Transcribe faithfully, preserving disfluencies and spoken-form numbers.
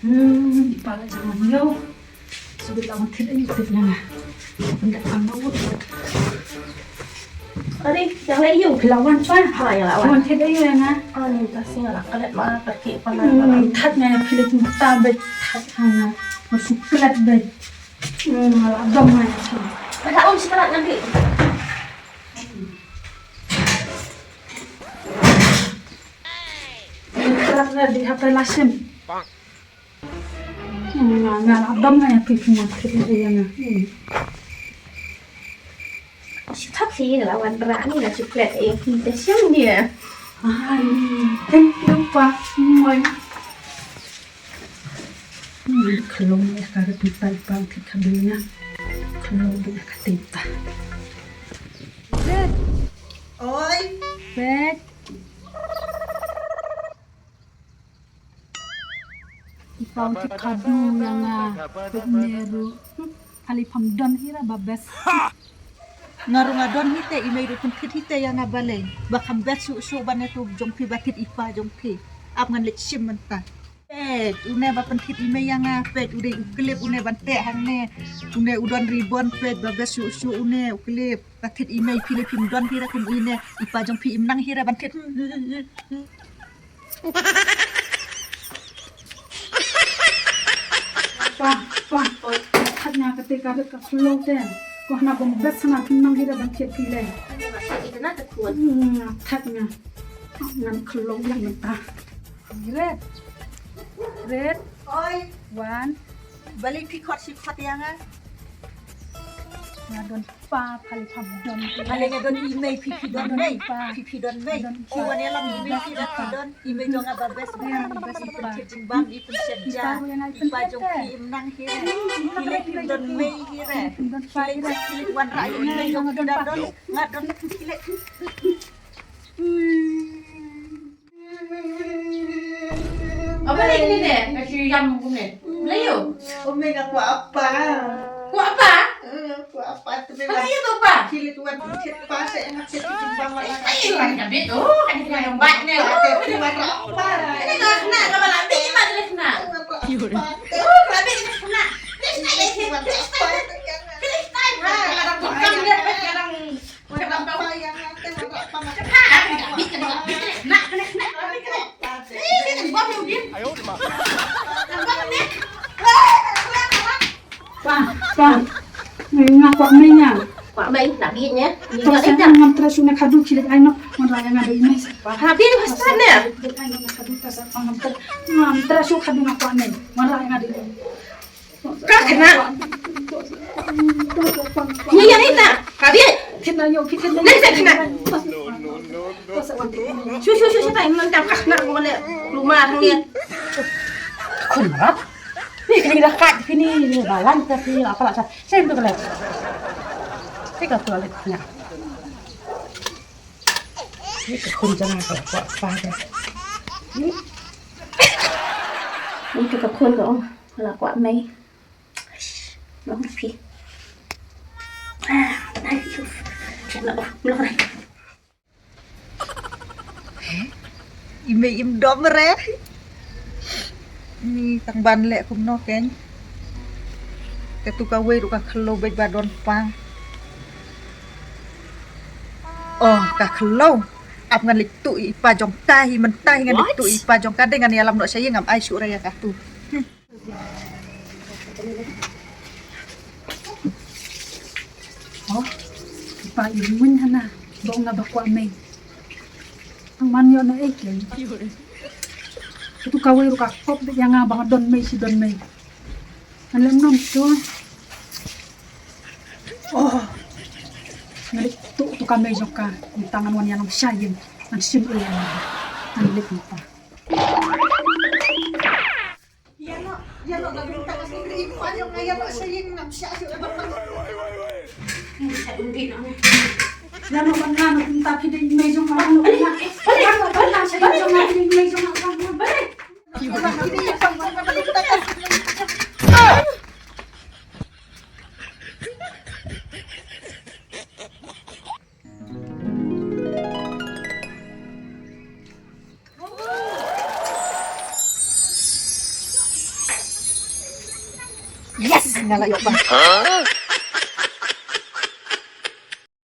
Hmm, pala jangan yo. Sudah lawan tidak itu yang. Benda kamu. Ari, yang lain yuk. Lawan pa? Ha, yang lawan. Lawan tidak yuk yang. Ah, ni tak sih ngalak kalet ma kaki panas. Hmm, tak ngai pilih tempat bet. Tak hana. Masuk kalet bet. Hmm, malah dong ngai. Ada om sekarang nanti. Kalet di hapa lasim. Nga nga la dom nga ïa phi phi nga phi ïa nga. Shi thap shi la wan ra ni la chocolate ïa phi ta shim dia. Ai, thank you pa. Moi. Khlong ïa ka rat ni tai pa ki ka dunya. Khlong ïa ka tai ta. Oi. Pet. Ipau ti khadu ïa nga pet ne ru. Kali pham don hi ra ba best. Nga ru nga don hi te i mei ru pynthit hi te ïa nga balei. Ba kham best shu shu ba ne tu jong phi ba thit ipa jong phi. Ap ngan leit shim mynta. Pet une ba pynthit i mei ïa nga pet u dei u klip une ban teh hangne. Une u don ribon pet ba best shu shu une u klip. Ba thit i mei phi le phim don hi ra kum ine ipa jong phi im nang hi ra ban thit. Pa, pa, oi, thak nga kate ka rit ka slow te. Ko hana bom bes hana phi nang hi da ban thied phi le. Thak nga, thak nga. Ngan khlo yang mynta. Rit. Rit. Oi. Wan. Bali phi khot shi khot yang ah. Nga don pa, pha le pha don. Nga le nga don i mei, phi phi don mei. Phi phi don mei. Phi wan ïalam i mei phi don, phi don. I mei jong nga ba best ba. I pynthit jingbam, i pynshep ja. I pa jong phi im nang hi re. Phi le phi don mei hi re. Phi le phi le wan ra i mei jong phi da don. Nga don phi le. Apa lagi ni deh? Kasi yang kumne. Melayu. Umi nga kwah apa? Kwah apa? Eh, kwah apa tu memang. Apa ya tu apa? Kilit wan kilit pa sa enak sa kilit bang wala. Ai, lang kabit tu. Kan kita yang bat ni. Apa tu apa? Ini dah kena, dah malam ni mah dah kena. Apa? Oh, rabbit dah kena. Next time, next time. Next time. Ha, kalau tukang dia, sekarang Pa, pa, nga kwah mei nga. Kwah mei, nak bit nya. Ni kwah ita. Ngam trust u na khadu kilit ai nok. Ngan raya nga dei mei sa pa. Ha, bit pas pa na. Ai nok na khadu ta sa pa ngam trust. Ngam trust u khadu nga kwah mei. Ngan raya nga dei mei. Ka kena. Ni yang ita. Ka bit. Kena yo, kena. Ni sa kena. Shu shu shu shu tai nang tam ka kena ko le. Luma thang ni. Khun rat. Ni kini dah kat kini ni balan tapi apa lah sa. Saya tu kena. Saya ka tu le kena. Ni ka khun jana ka apa apa. Ni tu ka khun ka ong la kwah mei. Long phi. Ah, nai phi. Kena oh, long nai. I mei im dom re. Ni tang ban leh kumno kein. Te tu kawei ruh ka khlo beit ba don pa. Oh, ka khlo. Ap ngan leit tuh i pa jong ka hi mynta hi ngan leit tuh i pa jong ka de ngan ïalam noh sha ïing ngam ai shuh re ïa ka tu. Oh, i pa i muin hana, ba ong nga ba kwah mei. Ang man ïoh na ei kein. Itu kawei ruh ka kop ïa nga ba nga don mei shi don mei. Ngan lem nom tu. Oh. Ngan leit tuh tu ka mei jong ka. Mynta ngan wan ïalam sha ïing. Ngan shim ei ïa nga. Ngan leit mynta. Ïa no, ïa no, la bynta ka sngewthuh i pa jong nga, ïa no sha ïing ngam shah shuh, ïa no. Ïa no, ban ngan, bynta phi dei i mei jong nga, ïa no, ban ngan. Ïa no, ban ngan, sha ïing jong nga, phi dei i mei jong nga, ban ngan. Yes, nga la ïoh ba.